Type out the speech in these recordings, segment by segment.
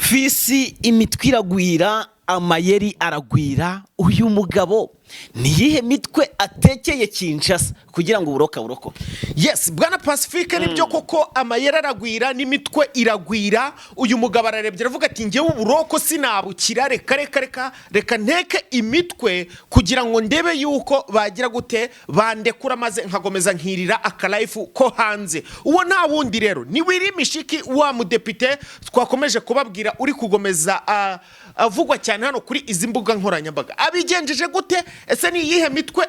Fisi, imitwe iragwira, amayeri aragwira. Uyu mugabo ni iyihe mitwe atekeye Kinshasa kugira ngo uburoka burokoke? Yes, bwana Pacifique, nibyo koko, amayeri aragwira n'imitwe iragwira. Uyu mugabo ararebye, aravuga ati: "Ngewe uburoko sinabukira, reka reka reka reka nteke imitwe kugira ngo ndebe yuko bagira gute bandekura, maze nkagomeza nkirira aka life ko hanze." Uwo nta wundi rero ni Willy Mishiki, wa mudepite twakomeje kubabwira uri kugomeza avugwa cyane hano kuri izi mbuga nkoranyambaga. Abigenjeje gute? Ese ni iyihe mitwe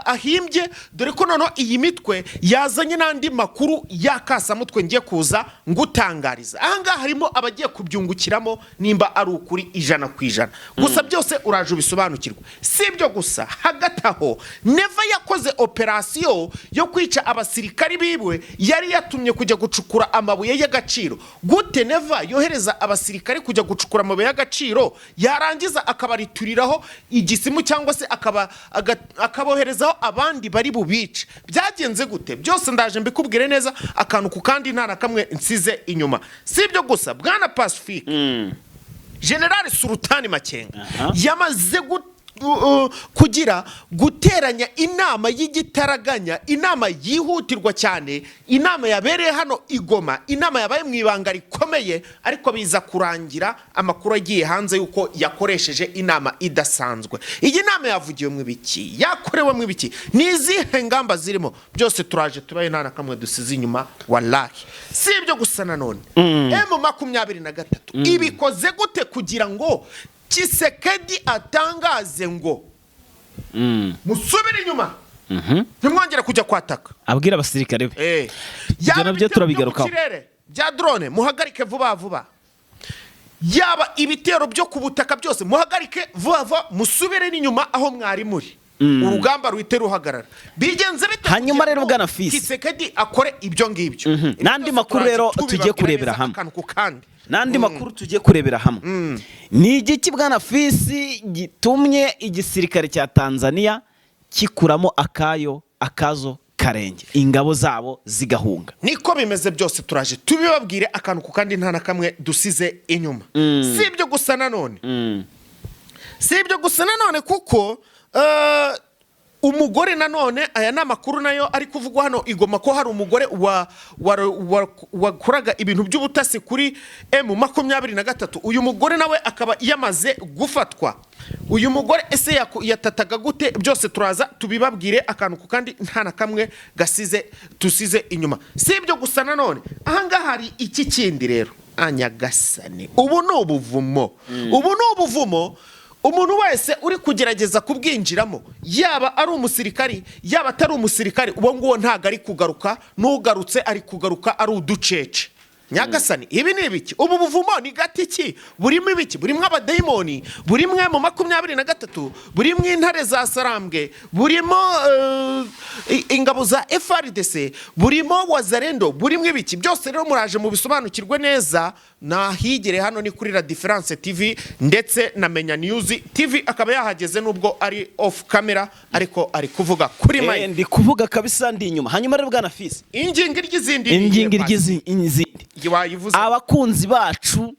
ahimbye? Dore ko noneho iyi mitwe yazanye n'andi makuru y'akasamutwe ngiye kuza ngutangariza ahangaha. Harimo abagiye kubyungukiramo nimba ari ukuri 100%. Gusa byose uraje ubisobanukirwe. Si ibyo gusa, hagati aho Neva yakoze operasiyo yo kwica abasirikari biwe yari yatumye kujya gucukura amabuye y'agaciro. Gute Neva yohereza abasirikari kujya gucukura amabuye y'agaciro, yarangiza akabarituriraho igisimu, cyangwa se akaboherezaho abandi bari bubice? Byagenze gute? Byose ndaje mbikubwire neza, akantu ku kandi, nta na kamwe nsize inyuma. Si ibyo gusa, bwana Pacifique, General Sultani Makenga yamaze kugira guteranya inama y'igitaraganya, inama yihutirwa cyane, inama yabereye hano i Goma, inama yabaye mu ibanga rikomeye, ariko biza kurangira amakuru agiye hanze y'uko yakoresheje inama idasanzwe. Iyi nama yavugiwemo ibiki? Yakorewemo ibiki? Ni izihe ngamba zirimo? Byose turaje tubaye, nta na kamwe dusize inyuma, wallahi. Si ibyo gusa nanone, M23 ibikoze gute kugira ngo Tshisekedi atangaze ngo musubire inyuma, ntimwongere kujya kwataka? Abwira abasirikare be. Ibyo Yaba nabyo ibitero byo mu turabigarukaho. kirere bya drone, muhagarike vuba vuba. Yaba ibitero byo ku butaka, byose muhagarike vuba vuba, musubire n'inyuma aho mwari muri, urugamba ruhite ruhagarara. Bigenze bite Hanyuma kugira rero, ngo bwana Fisi. Tshisekedi akore ibyo ngibyo? Ibyo N'andi byose makuru turaje rero tubibabwira tugiye kurebera neza hamwe. akantu ku kandi. N'andi makuru tugiye kurebera hamwe ni igiki, bwana Fisi, gitumye igisirikare cya Tanzania kikuramo akayo akazo karenge, ingabo zabo zigahunga? Niko bimeze, byose turaje tubibabwire akantu ku kandi, nta na kamwe dusize inyuma. Si ibyo gusa nanone, si ibyo gusa nanone, kuko umugore nanone, aya ni amakuru nayo ari kuvugwa hano i Goma, ko hari umugore wakoraga ibintu by'ubutasi kuri M23. Uyu mugore nawe akaba yamaze gufatwa. Uyu mugore ese yatataga gute? Byose turaza tubibabwire akantu ku kandi, nta na kamwe gasize tusize inyuma. Si ibyo gusa nanone, ahangaha hari iki kindi rero. Anyagasane, ubu ni ubuvumo, ubu ni ubuvumo. Umuntu wese uri kugerageza kubwinjiramo, yaba ari umusirikari, yaba atari umusirikari, uwo nguwo ntabwo ari kugaruka. N'ugarutse ari kugaruka ari uducece. Nyagasani, ibi ni ibiki? Ubu buvumo ni gati ki? Burimo ibiki? Burimo abadayimoni, burimo M23, burimo intare za Sarambwe, burimo ingabo za FARDC, burimo Wazalendo, burimo ibiki? Byose rero muraje mubisobanukirwe neza. Nahigere hano ni kuri La Difference TV ndetse na Menya News TV. Akaba yahageze nubwo ari off camera, ariko ari kuvuga kuri mic. Ndi kuvuga kabisa, ndi inyuma. Hanyuma rero, bwana Fisi, Ingingo iry'izindi. Ingingo iry'izindi. Wayivuze. Abakunzi bacu,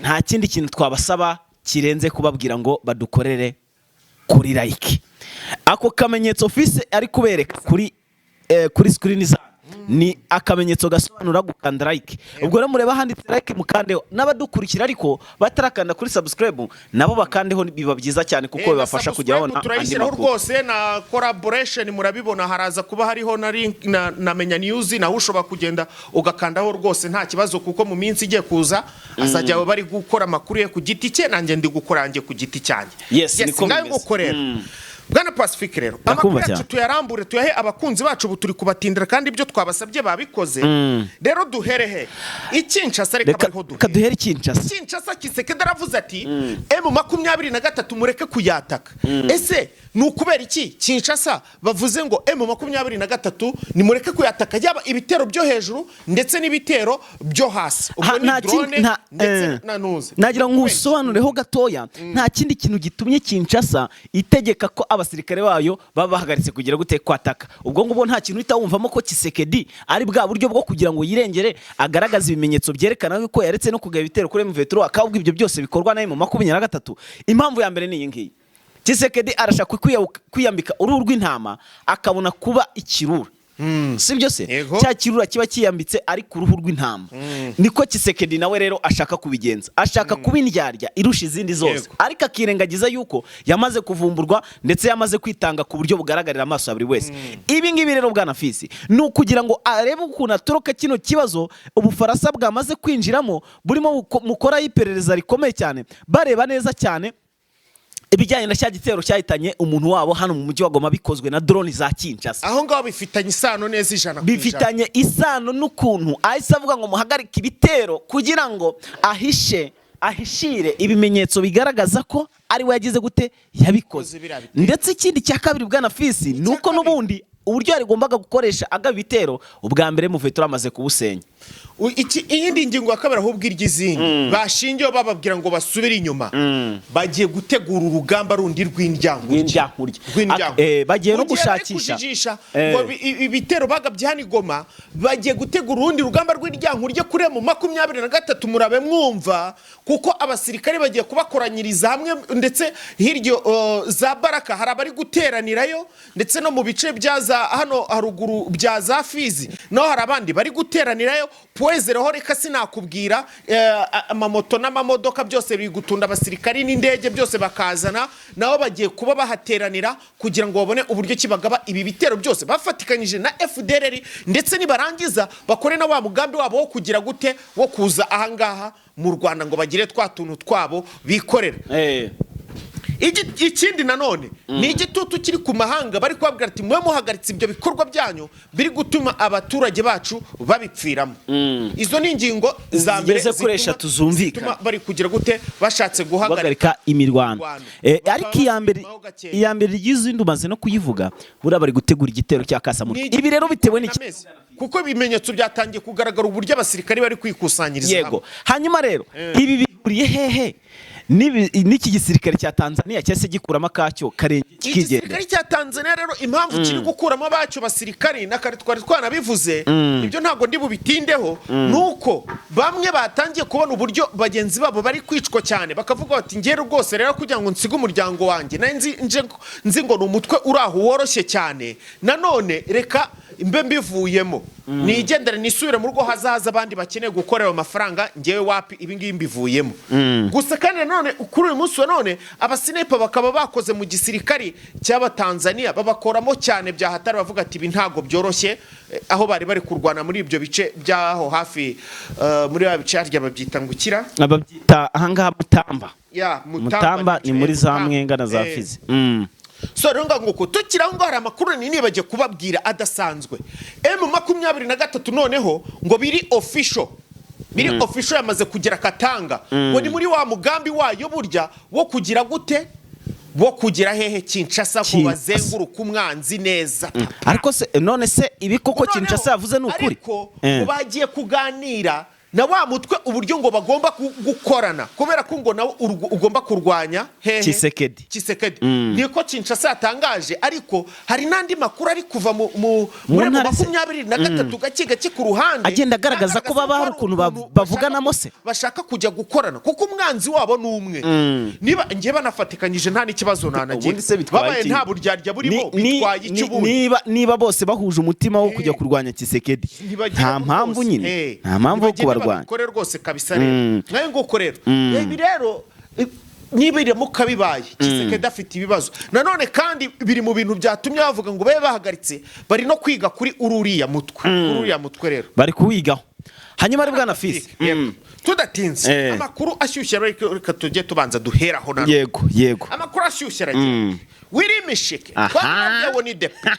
nta kindi kintu twabasaba kirenze kubabwira ngo badukorere kuri like. Ako kamenyetso Fisi ari kubereka kuri screen za ni akamenyetso gasobanura gukanda like. Ubwo rero mureba handitse like, mukandeho. N'abadukurikira ariko batarakanda kuri subscribe, nabo bakandeho, biba byiza cyane kuko bibafasha kujya babona andi Turayishyiraho makuru. rwose na collaboration murabibona, haraza kuba hariho na link na Menya News, naho ushobora kugenda ugakandaho rwose, nta kibazo, kuko mu minsi igiye kuza azajya bari gukora amakuru ye ku giti cye, nanjye ndi gukora yanjye ku giti cyanjye. Yes, niko Ngayo bimeze. nguko rero, bwana Pacifique. Rero Ndakumva amakuru yacu cyane. tuyarambure, tuyahe abakunzi bacu. Ubu turi kubatindira kandi ibyo twabasabye babikoze. Rero duhere he? I Kinshasa, reka Reka bariho reka duhere. Duhere Kinshasa. Kinshasa, Tshisekedi aravuze ati: "M23 mureke kuyataka." Ese ni ukubera iki Kinshasa bavuze ngo M23 nimureke kuyataka, yaba ibitero byo hejuru ndetse n'ibitero byo hasi? Ubwo ni Nta kindi- drone ndetse na nuze. Nagira ngo usobanureho gatoya. Nta kindi kintu gitumye Kinshasa itegeka ko abasirikare bayo baba bahagaritse kugira gute? Kwataka. Ubwo ngubwo nta kintu uhita wumvamo ko Tshisekedi ari bwa buryo bwo kugira ngo yirengere, agaragaze ibimenyetso byerekana ko yaretse no kugaba ibitero kuri M23, akabwo ibyo byose bikorwa na M23. Impamvu ya mbere ni iyi ngiyi: Tshisekedi arashaka kwiyambika uruhu rw'intama, akabona kuba ikirura, si byo se? Yego. Cya kirura kiba kiyambitse ari ku ruhu rw'intama, niko Tshisekedi nawe rero ashaka kubigenza. Ashaka kuba indyarya irusha izindi zose, ariko akirengagiza yuko yamaze kuvumburwa, ndetse yamaze kwitanga ku buryo bugaragarira amaso ya buri wese. Ibi ngibi rero, bwana Fisi, ni ukugira ngo arebe ukuntu atoroka kino kibazo Ubufaransa bwamaze kwinjiramo, burimo mukoraho iperereza rikomeye cyane, bareba neza cyane ibijyanye na cya gitero cyahitanye umuntu wabo hano mu mujyi wa Goma, bikozwe na drone za Kinshasa. Aho ngaho bifitanye isano neza 100%. Bifitanye isano n'ukuntu ahise avuga ngo muhagarike ibitero, kugira ngo ahishe, ahishire ibimenyetso bigaragaza ko ari we yagize gute? Yabikoze. Biriya bitero. Ndetse ikindi cya kabiri, bwana Fisi, ni uko kabiri. n'ubundi uburyo yarigombaga gukoresha agaba ibitero ubwa mbere, Muvetura amaze kubusenya. Iyindi ngingo ya kabiri ahubwo irya izindi bashingiyeho bababwira ngo basubire inyuma, bagiye gutegura urugamba rundi rw'indyankurye. Rw'indyankurye. Rw'indyankurye. Bagiye no Mu gihe bari gushakisha. kujijisha ngo ibitero bagabye hano i Goma, bagiye gutegura urundi rugamba rw'indyankurye kuri M23. Murabe mwumva, kuko abasirikare bagiye kubakoranyiriza hamwe, ndetse hirya za Baraka hari abari guteranirayo, ndetse no mu bice bya za hano haruguru bya za Fizi naho hari abandi bari guteranirayo. Puwezereho reka sinakubwira, amamoto n'amamodoka byose biri gutunda abasirikari n'indege byose bakazana, nabo bagiye kuba bahateranira kugira ngo babone uburyo ki bagaba ibi bitero byose bafatikanyije na FDLR, ndetse nibarangiza bakore na wa mugambi wabo wo kugira gute? Wo kuza ahangaha mu Rwanda ngo bagire twa tuntu twabo bikorera. Ikindi nanone ni igitutu kiri ku mahanga, bari kubabwira ati mube muhagaritse ibyo bikorwa byanyu biri gutuma abaturage bacu babipfiramo. Izo ni ingingo za mbere Zigeze kuri eshatu zumvikana. zituma bari kugira gute? Bashatse guhagarika Guhagarika imirwano. imirwano. Ariko iya mbere, Bakaba gakeya. iya mbere ry'izindi umaze no kuyivuga, buriya bari gutegura igitero cya kasamutwe. Ni Ibi rero bitewe n'iki? n'amezi, kuko ibimenyetso byatangiye kugaragara uburyo abasirikari bari kwikusanyiriza Yego. hamwe. Hanyuma rero ibi bihuriye hehe n'iki gisirikare cya Tanzania cyahise gikuramo akacyo karenge kikigendera? Igisirikare cya Tanzania rero, impamvu kiri gukuramo abacyo basirikari, na kare twari twanabivuze, ibyo ntabwo ndi bubitindeho, nuko bamwe batangiye kubona uburyo bagenzi babo bari kwicwa cyane, bakavuga bati ngere rwose rero kugira ngo nsige umuryango wanjye, nari nzi nzi ngo ni umutwe uri aho woroshye cyane, nanone reka mbe mbivuyemo nigendere, nisubire mu rugo, hazaza abandi bakeneye gukorera ayo mafaranga, ngewe wapi, ibi ngibi mbivuyemo. Gusa kandi nanone kuri uyu munsi wa none abasinepa bakaba bakoze mu gisirikari cy'Abatanzania, babakoramo cyane bya hatari, bavuga ati ibi ntabwo byoroshye. Aho bari bari kurwana muri ibyo bice by'aho hafi, muri ya bice harya babyita ngo ukira? Babyita ahangaha Mutamba. Ya. Mutamba ni muri za Mutamba. Mwenga na za Fizi. So rero ngaho nguko tukiri aho ngaho, hari amakuru nini nibagiye kubabwira adasanzwe. M23 noneho ngo biri official, biri official, yamaze kugera Katanga, ngo ni muri wa mugambi wayo burya wo kugira gute? Wo kugira hehe? Kinshasa, ngo Kinshasa. bazenguruke umwanzi neza. Ariko se none se ibi koko Noneho, Kinshasa yavuze ni ukuri? Ariko ngo bagiye kuganira na wa mutwe uburyo ngo bagomba gukorana, kubera ko ngo nawe ugomba kurwanya hehe? Tshisekedi. Tshisekedi. Niko Kinshasa yatangaje, ariko hari n'andi makuru ari kuva Mu muri ntara se- 23 gake gake ku ruhande, Agenda agaragaza ko baba hari ukuntu bavuganamo se. bashaka kujya gukorana, kuko umwanzi wabo ni umwe. Niba njye banafatikanyije nta n'ikibazo nanagira. Ubundi se bitwaye Babaye iki? nta buryarya burimo, bitwaye iki ubundi? Niba bose bahuje umutima wo kujya kurwanya Tshisekedi, Ntibagira nta mpamvu rwose. nyine, nta mpamvu yo Nibagende kubarwanya. babikore rwose kabisa. Rero nawe nguko rero ibi rero, niba biramuka bibaye, Tshisekedi afite ibibazo nanone, kandi biri mu bintu byatumye bavuga ngo babe bahagaritse. Bari no kwiga kuri uriya mutwe, kuri uriya mutwe rero. Bari kuwigaho. Hanyuma ari bwana Fisi. Yego. Tudatinze, amakuru ashyushye reka tujye tubanza duheraho nanone. Yego. Amakuru ashyushye aragira Willy Mishiki. Twabwiye ni depite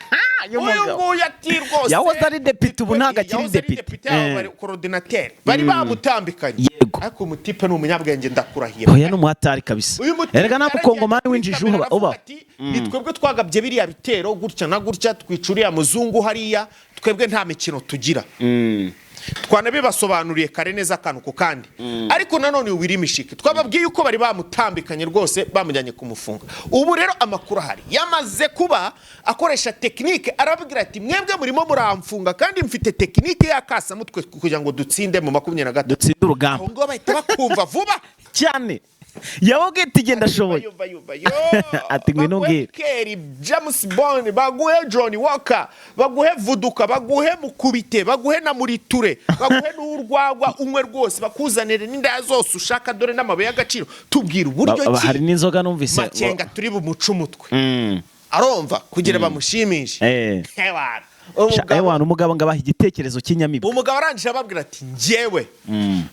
Uyu uyu mugabo. nguyu ati rwose Yahoze ari depite, ubu ntabwo akiri Yahoze ari depite. depite, yaba bari coordinateur bari bamutambikanye. Ariko umutipe ni umunyabwenge, ndakurahiye. Oya, ni umuhatari kabisa. Uyu mutipe Erega nta mukongomani yaragiye winjije kuri uba kamera uba aravuga ati, ni twebwe twagabye biriya bitero gutya na gutya, twica uriya muzungu hariya, twebwe nta mikino tugira. Twanabibasobanuriye kare neza akantu ku kandi. Ariko nanone Willy Mishiki twababwiye uko bari bamutambikanye rwose, bamujyanye kumufunga. Ubu rero amakuru ahari, yamaze kuba akoresha technique, arababwira ati: "Mwebwe murimo muramfunga kandi mfite technique y'akasamutwe kugira ngo dutsinde mu 23." Dutsinde urugamba. Aho ngaho bahita bakumva vuba. Cyane, yababwiye ati: "Genda, ashoboye." Yuva, yuva, yo. Ati: "Ngwino Baguhe umbwire." Keri James Bond, baguhe Johnny Walker, baguhe Vuduka, baguhe Mukubite, baguhe na Muriture, baguhe n'urwagwa unywe rwose, bakuzanire n'indaya zose ushaka, dore n'amabuye y'agaciro. Tubwira uburyo Hari ki n'inzoga numvise. Makenga turi bumuce umutwe. Arumva kugira bamushimishe. Ewana. Ewana, umugabo ngo abaha igitekerezo cy'inyamibwa. Umugabo arangije ababwira ati: "Njyewe,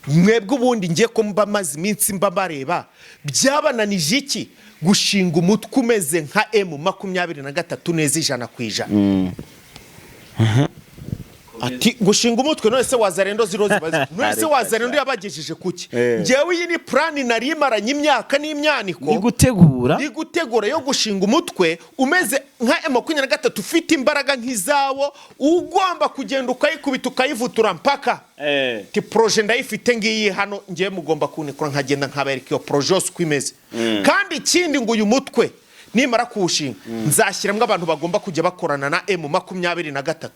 mwebwe ubundi ngiye ko mba maze iminsi mba bareba, byabananije iki gushinga umutwe umeze nka M23 neza 100%?" Ati: "Gushinga umutwe, none se Wazalendo ziro zibaze, none se Wazalendo yabagejeje kuki? Njyewe iyi ni plan nari imaranye imyaka n'imyaniko." Ni gutegura. Ni gutegura yo gushinga umutwe umeze nka M23, ufite imbaraga nk'izawo, ugomba kugenda ukayikubita, ukayivutura mpaka. Ti projet ndayifite ngiyi hano, ngiye mugomba kunikura nkagenda nkabereka iyo projet yose uko imeze. Kandi ikindi ngo uyu mutwe nimara kuwushinga, nzashyiramo abantu bagomba kujya bakorana na M23,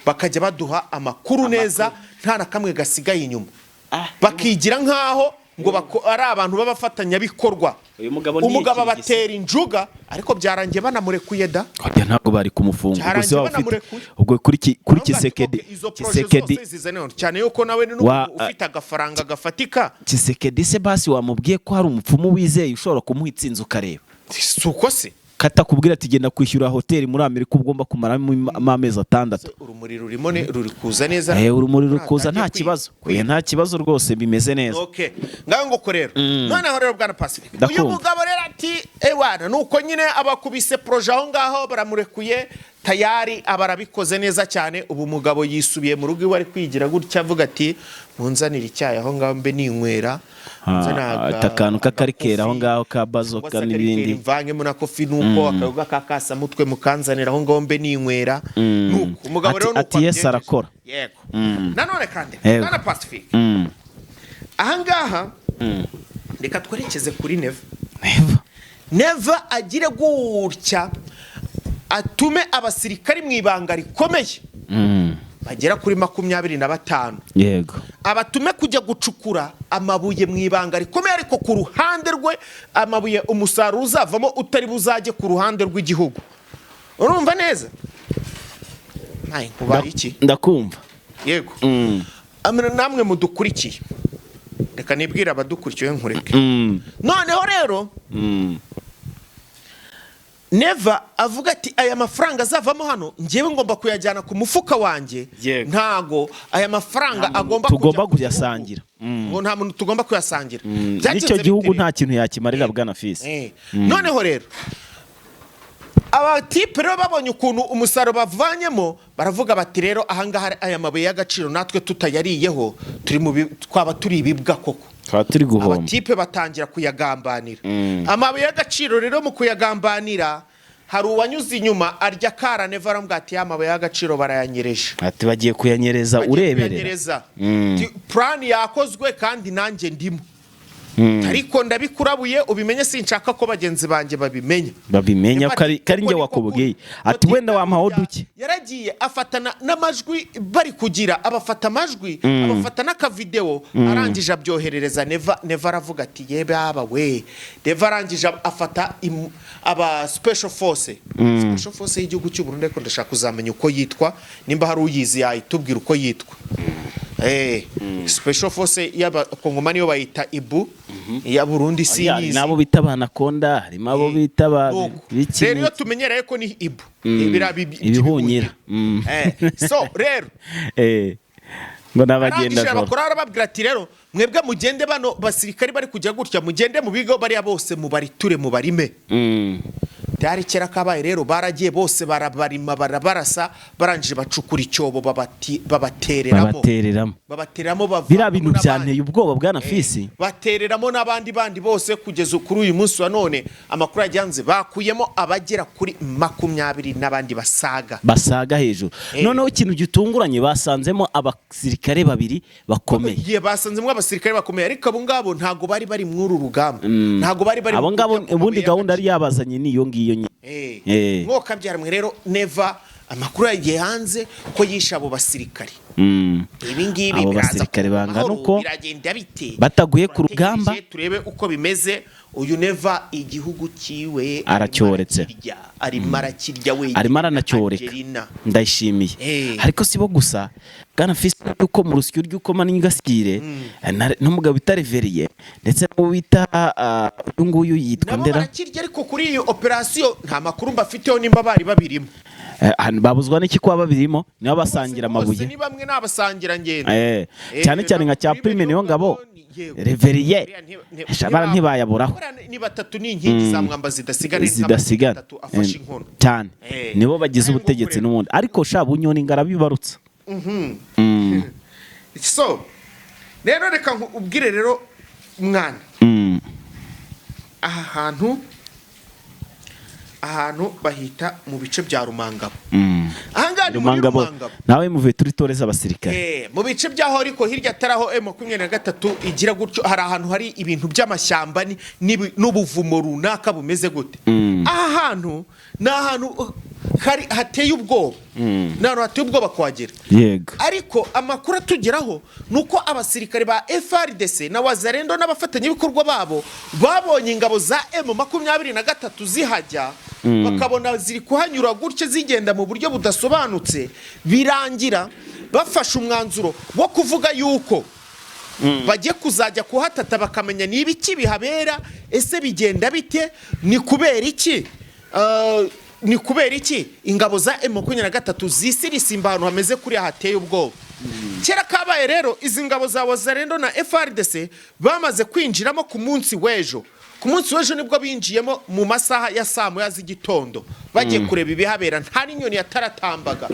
bakajya baduha amakuru neza, nta na kamwe gasigaye inyuma, bakigira nk'aho ngo ari abantu b'abafatanyabikorwa." Uyu mugabo Umugabo ntiyikirigise. abatera injuga, ariko byarangiye banamurekuye da. Oya, ntabwo bari kumufunga. Ubwo se Byarangiye waba ufite banamurekuye. Ubwo kuri Baravuga ati, Tshisekedi, "Okay, izo projet Tshisekedi zose zizane hano." Cyane yuko nawe ni n'umuntu ufite agafaranga gafatika. Tshisekedi se basi wamubwiye ko hari umupfumu wizeye ushobora kumuha itsinzi, ukareba? Si uko se? Katakubwira ati: "Genda kwishyura hoteli muri Amerika ugomba kumaramo amezi 6." Urumuri rurimo ruri kuza neza. Urumuri ruri kuza, nta Ntatangiye kibazo. kwira. Nta kibazo rwose, bimeze neza. Okay, ngaho nguko rero. Noneho rero bwana Pacifique, uyu Ndakumva. mugabo rero ati: "Ewana, nuko nyine abakubise projet aho ngaho, baramurekuye tayari, aba arabikoze neza cyane." Ubu mugabo yisubiye mu rugo iwe, ari kwigira gutya avuga ati: "Munzanire icyayi aho ngaho mbe ninywera." Ati akantu k'akarikeri aho ngaho ka bazoka n'ibindi. Mvangemo na coffee, nuko akayoga ka kasamutwe mukanzanira aho ngaho mbe ninywera. Nuko umugabo rero nuko Ati Yesu abigenjeje. arakora. Yego. Nanone kandi, Yego. bwana Pacifique, ahangaha reka twerekeze kuri Neva. Neva. Neva agire gutya atume abasirikari mu ibanga rikomeye bagera kuri 25, abatume kujya gucukura amabuye mu ibanga rikomeye, ariko ku ruhande rwe, amabuye umusaruro uzavamo utari buzajye ku ruhande rw'igihugu. Urumva neza? Ntaye nkubaye iki? Ndakumva. Yego. Namwe mudukurikiye, reka nibwire abadukurikiye nkureke. Noneho rero Neva avuga ati: "Aya mafaranga azavamo hano ngewe ngomba kuyajyana ku mufuka wanjye." Ntago aya mafaranga agomba tugomba kujya ku kuyasangira. gihugu. Ngo nta muntu tugomba kuyasangira. Byagenze N'icyo gihugu bite rero? nta kintu yakimarira, bwana Fisi. Noneho rero abatipe rero babonye ukuntu umusaruro bavanyemo, baravuga bati: "Rero ahangaha aya mabuye y'agaciro natwe tutayariyeho turi mu twaba turi ibibwa koko." Twaba turi guhomba. Abatipe batangira kuyagambanira amabuye y'agaciro. Rero mu kuyagambanira, hari uwanyuze inyuma arya kara Neva, aramubwira ati: "Ya mabuye y'agaciro barayanyereje." Ati: "Bagiye kuyanyereza." Bagiye Ureberera. kuyanyereza. Plan yakozwe kandi nanjye ndimo, ariko ndabikurabuye ubimenye, sinshaka ko bagenzi banjye babimenya. Babimenya ko ari njye Kuko wakubwiye. niko Ati: kuri. "Wenda wampaho duke." Yaragiye afatana n'amajwi bari kugira, abafata amajwi, abafata n'akavidewo, arangije abyoherereza Neva. Neva aravuga ati: "Ye baba we." Neva arangije afata aba special force, special force y'igihugu cy'u Burundi, ariko ndashaka kuzamenya uko yitwa, nimba hari uyizi yayitubwira uko yitwa. Special force y'abakongomani yo bayita ibu, iya Burundi Hari sinyizi. n'abo bita banakonda, harimo abo bita ba Nuko. biki. Rero iyo tumenyereye ko ni ibu. Biriya Ibihunyira. So rero Ngo n'abagenda arangije joro. abakora, arababwira ati: "Rero mwebwe mugende, bano basirikari bari kujya gutya, mugende mu bigo bariya bose mubariture, mubarime." Tayari kera kabaye rero, baragiye bose barabarima, barabarasa, barangije bacukura icyobo, babatereramo. Babatereramo. Babatereramo, bavamo Biriya bintu n'abandi. byanteye ubwoba, bwana Fisi. Batereramo n'abandi bandi bose. Kugeza kuri uyu munsi wa none, amakuru yajyanze, bakuyemo abagera kuri 20 n'abandi basaga. Basaga hejuru. Noneho ikintu gitunguranye, basanzemo abasirikare babiri bakomeye. Igihe basanzemo abasirikare bakomeye, ariko abo ngabo ntabwo bari bari muri uru rugamba, ntabwo bari bari Abo mu ngabo kujya ku ubundi mabuye gahunda y'agaciro. yari yabazanye ni iyo ngiyo nyine. Mwokabyara rero, Neva, amakuru yagiye hanze ko yishe abo basirikare. Ibi ngibi Abo biraza basirikare kuba bangana amahoro, uko, biragenda bite? bataguye ku Turategereje, rugamba. turebe uko bimeze. Uyu Neva igihugu cyiwe Aracyoretse. arakirya, arimo arakirya wenyine. Arimo aranacyoreka. Angelina. Ndayishimiye. Ariko si bo gusa, bwana Fisi, yuko mu rusyo ry'ukoma n'ingasire n'umugabo bita Reveriye, ndetse n'uwo bita uyu nguyu yitwa Nabo Ndera. barakirya, ariko kuri iyi operasiyo nta makuru mbafiteho nimba bari babirimo. Hano babuzwa n'iki kuba babirimo? Nibo basangira Bose amabuye. ni bamwe, ni abasangirangendo. Cyane cyane nka cya Prime niyo ngabo, Reveriye, Shabara, ntibayaburaho. Ni batatu, ni inkingi za mwamba zidasigana, Zidasigana. Batatu afashe inkono. Cyane. Nibo bagize Nayo ubutegetsi nguko. n'ubundi, ariko sha Bunyoni ngarabibarutsa. So rero reka ubwire rero mwana, aha hantu bahita mu bice bya Rumangabo. Ahangaha ni muri Rumangabo. Rumangabo. Nawe muvuye turi toreza abasirikare. Mu bice by'aho, ariko hirya atari aho M23 igira gutyo, hari ahantu hari ibintu by'amashyamba n'ubuvumo runaka bumeze gute. Aha hantu ni ahantu hari hateye ubwoba, ni ahantu hateye ubwoba kuhagera. Ariko amakuru atugeraho ni uko abasirikare ba FARDC na Wazalendo n'abafatanyabikorwa babo babonye ingabo za M23 zihajya, bakabona ziri kuhanyura gutya zigenda mu buryo budasobanutse, birangira bafashe umwanzuro wo kuvuga yuko bagiye kuzajya kuhatata bakamenya niba iki bihabera, ese bigenda bite, ni kubera iki? Ni kubera iki ingabo za M23 zisirisimba ahantu hameze kuriya hateye ubwoba? Kera kabaye rero, izi ngabo za Wazalendo na FARDC bamaze kwinjiramo ku munsi w'ejo. Ku munsi w'ejo nibwo binjiyemo mu masaha ya saa 1 z'igitondo, bagiye kureba ibihabera. Nta n'inyoni yataratambaga.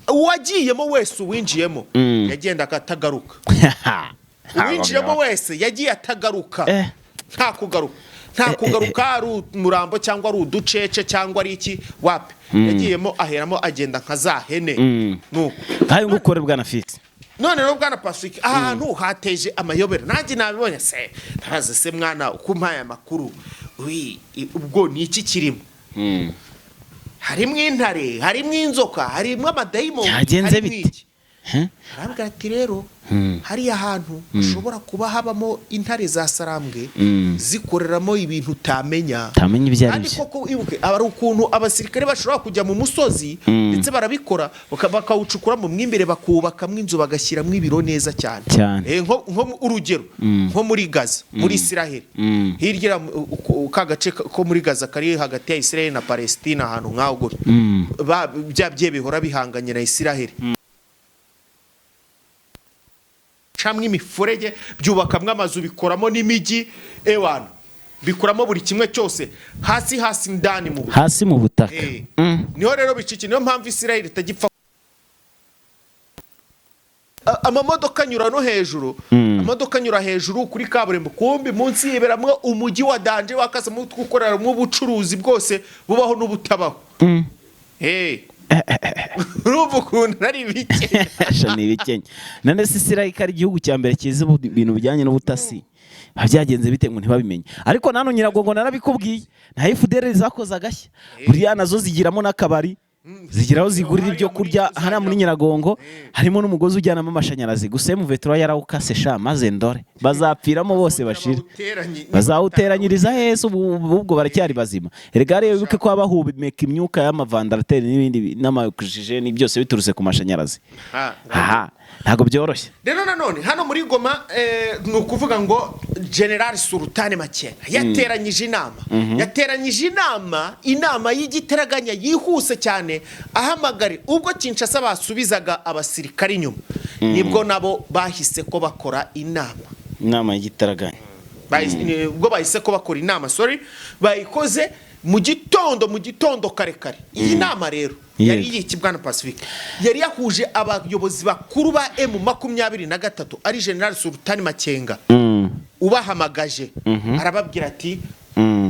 Uwagiyemo wese, uwinjiyemo yagendaga atagaruka. Uwinjiyemo wese yagiye atagaruka. Nta kugaruka, nta kugaruka, ari umurambo cyangwa ari uducece cyangwa ari iki, wapi. Yagiyemo aheramo agenda nka za hene, nuko. Ngayo ngukore, bwana Fisi. None rero bwana Pacifique, ahantu hateje amayobera. Nanjye nabibonye se, ntabaze se mwana uko umpaye amakuru. Ui, ubwo ni iki kirimo? Harimo intare, harimo inzoka, harimo amadayimoni. Byagenze Harimo bite? iki? Arambwira ati rero hariya hantu hashobora kuba habamo intare za Sarambwe, zikoreramo ibintu utamenya. Utamenya ibyo ari Kandi byo. koko ibuke, aba ari ukuntu abasirikare bashobora kujya mu musozi, ndetse barabikora, bakawucukuramo mo imbere, bakubakamo inzu, bagashyiramo ibiro neza cyane. Cyane. Nko urugero nko muri Gaza, muri Isiraheli, hirya ka gace ko muri Gaza kari hagati ya Isiraheli na Palestina, ahantu nk'aho gutyo. Bya bye bihora bihanganye na Isiraheli, camwe imifurege, byubakamwo amazu, bikoramo n'imijyi, ewana bikuramo buri kimwe cyose hasi hasi ndani mu butaka. Hasi mu butaka. Niho rero biciki, niyo mpamvu Isiraheli itagipfa. Amamodoka anyura no hejuru, amamodoka anyura hejuru kuri kaburimbo, kumbi munsi yiberamwo umujyi wa danger wakase ukoreramo ubucuruzi bwose bubaho n'ubutabaho. Urumva ukuntu ari bike? Sha, ni ibikenya. None se Isiraheli ko ari igihugu cya mbere kizi ibintu bijyanye n'ubutasi, biba byagenze bite ngo ntibabimenye? Ariko nano Nyiragongo narabikubwiye, nta FDLR zakoze agashya. Buriya nazo zigiramo n'akabari, zigira aho zigurira ibyo kurya hariya muri Nyiragongo, harimo n'umugozi ujyanamo amashanyarazi. Gusa M23 yarawukase sha, maze ndore bazapfiramo bose bashire. Bazawuteranyiriza heza? Ubu ubwo baracyari bazima. Erega rero wibuke ko haba bahumeka imyuka y'amavandarateri n'ibindi n'amaoxygène, byose biturutse ku mashanyarazi. Aha ntabwo byoroshye. Rero nanone hano muri Goma, ni ukuvuga ngo General Sultani Makenga yateranyije inama, yateranyije inama, inama y'igitaraganya yihuse cyane, ahamagare. Ubwo Kinshasa basubizaga abasirikare inyuma, nibwo nabo bahise ko bakora inama. Inama y'igitaraganya. Ubwo bahise ko bakora inama, sorry, bayikoze. Mu gitondo kare kare, iyi nama rero yari yiki, bwana Pacifique? Yari yahuje abayobozi bakuru ba M23, ari General Sultani Makenga ubahamagaje, arababwira ati: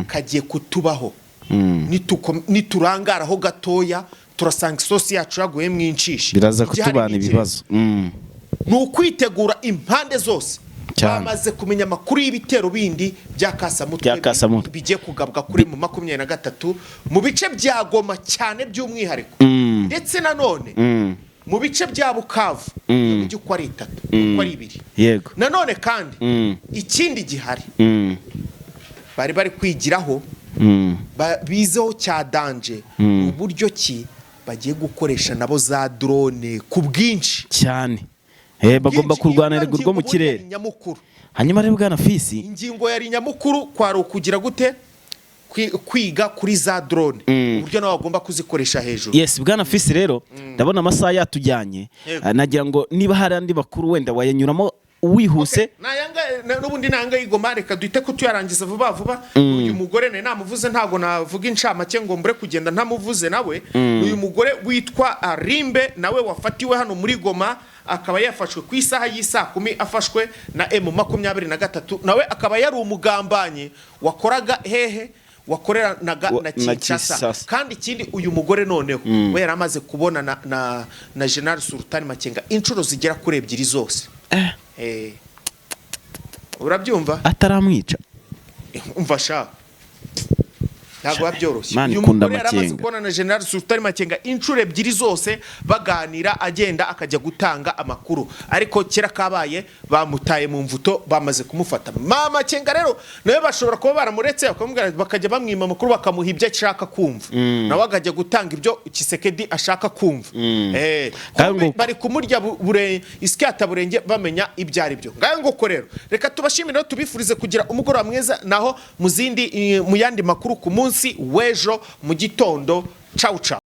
"Kagiye kutubaho. Niturangaraho gatoya, turasanga isosi yacu yaguye mu inshishi." Biraza Igihari kutubana ni iki? ibibazo. Ni ukwitegura impande zose. Bamaze kumenya amakuru y'ibitero bindi bya kasamutwe Bya Kasamutwe. bigiye kugabwa kuri mu 23 mu bice bya Goma cyane by'umwihariko, ndetse nanone mu bice bya Bukavu, iyo mijyi uko ari itatu, uko ari ibiri. Nanone kandi ikindi gihari bari kwigiraho, bizeho cya danger, uburyo ki bagiye gukoresha nabo za drone ku bwinshi. Cyane. Bagomba Bwinshi. kurwana Iyo rego rwo mu ngingo ubundi kirere. yari nyamukuru. Hanyuma rero, bwana Fisi, Ingingo yari nyamukuru kwari ukugira gute? Kwiga kuri za drone, uburyo nawe bagomba kuzikoresha hejuru. Yes, bwana Fisi, rero ndabona amasaha yatujyanye. Nagira ngo niba hari andi makuru wenda wayanyuramo wihuse. N'ubundi nanga y'igoma, reka duhite ko tuyarangiza vuba vuba. Uyu mugore nari namuvuze, ntabwo navuga incamake ngo mbure kugenda ntamuvuze nawe. Uyu mugore witwa Arimbe nawe wafatiwe hano muri Goma, akaba yafashwe ku isaha y'isaa 10, afashwe na M23, nawe akaba yari umugambanyi wakoraga hehe? Wakoreranaga na na Kinshasa. Kinshasa. Kandi ikindi, uyu mugore noneho we yari amaze kubona na General Sultani Makenga inshuro zigera kuri ebyiri zose. Urabyumva? Ataramwica. Umva sha, ntabwo biba byoroshye. Imana Uyu ikunda mugore yari amaze Makenga. kubona na General Sultani Makenga inshuro ebyiri zose baganira, agenda akajya gutanga amakuru, ariko kera kabaye bamutaye mu mvuto, bamaze kumufata. Mama Makenga rero nawe bashobora kuba baramuretse, bakamubwira, bakajya bamwima amakuru, bakamuha ibyo ashaka kumva, nawe akajya gutanga ibyo Tshisekedi ashaka kumva. Kandi Kumbe bari kumurya isyata burenge bamenya ibyo ari byo. Ngayo nguko rero, reka tubashimire rero, tubifurize kugira umugoroba mwiza, naho mu zindi mu yandi makuru ku munsi w'ejo mu gitondo. Cawu cawu.